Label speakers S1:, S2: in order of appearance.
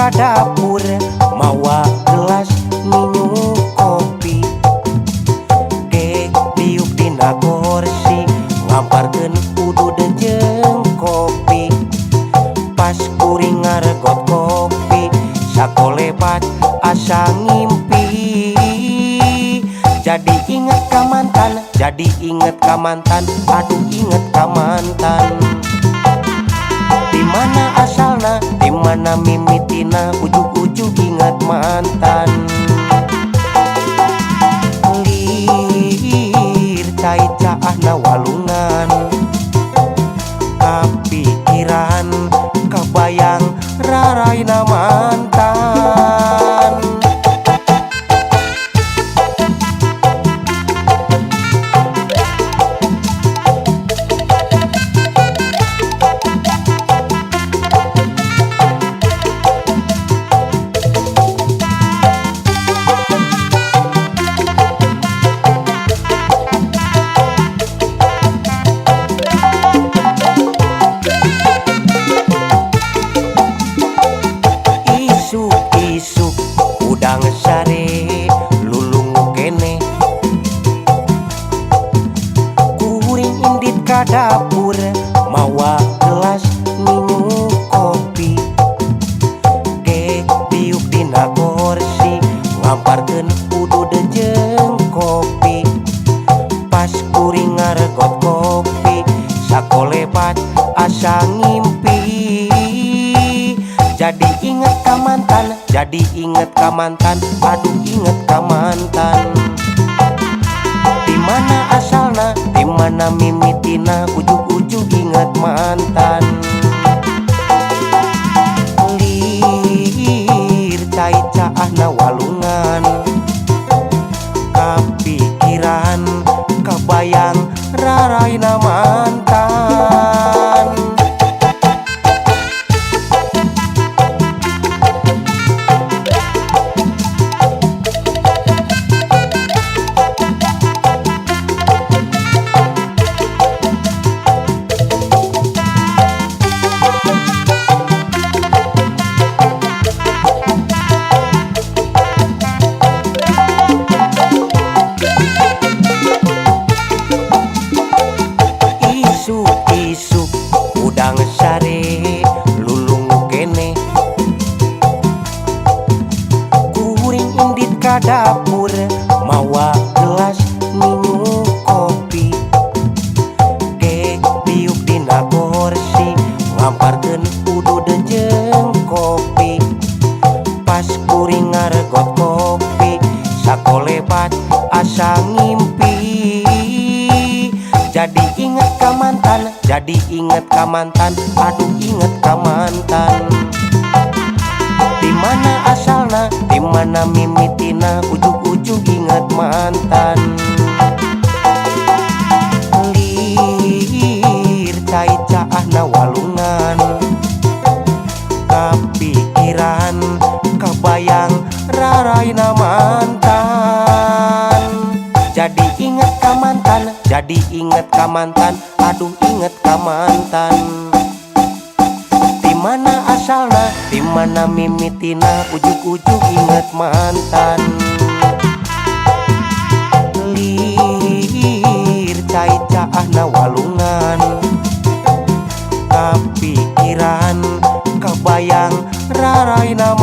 S1: ka dapur mawa gelas nginum kopi. Gek diuk dina kursi ngamparkeun udud jeung kopi. Pas kuring ngaregot kopi sakolebat asa ngimpi. Jadi inget ka mantan, jadi inget ka mantan, aduh inget ka mantan. Di mana asalna, di mana mimitina, ujug-ujug inget mantan. Lir cai caahna walungan, kapikiran kabayang raraina mantan. Isuk-isuk udang sare lulungu kene, kuring indit ka dapur mawa gelas nginum kopi. Gek diuk dina kursi ngamparkeun udud jeung kopi. Pas kuring ngaregot kopi sakolebat asa ngimpi. Jadi inget ka mantan, jadi inget ka mantan, aduh inget ka mantan. Di mana asalna, di mana mimitina, ujug-ujug inget mantan. Lir cai caahna walungan, kapikiran kabayang raraina mantan. Isuk-isuk udang sare lulungu kene, kuring indit ka dapur mawa gelas nginum kopi. Gek diuk dina kursi ngamparkeun udud jeung kopi. Pas kuring ngaregot kopi sakolebat asa ngimpi. Jadi inget ka mantan, jadi inget ka mantan, aduh inget ka mantan. Di mana asalna, di mana mimitina, ujug-ujug inget mantan. Lir cai caahna walungan, kapikiran kabayang raraina mantan. Jadi inget ka mantan, jadi inget ka mantan, aduh inget ka mantan. Di mana asalna, di mana mimitina, ujug-ujug inget mantan. Lir cai caahna walungan, kapikiran kabayang raraina.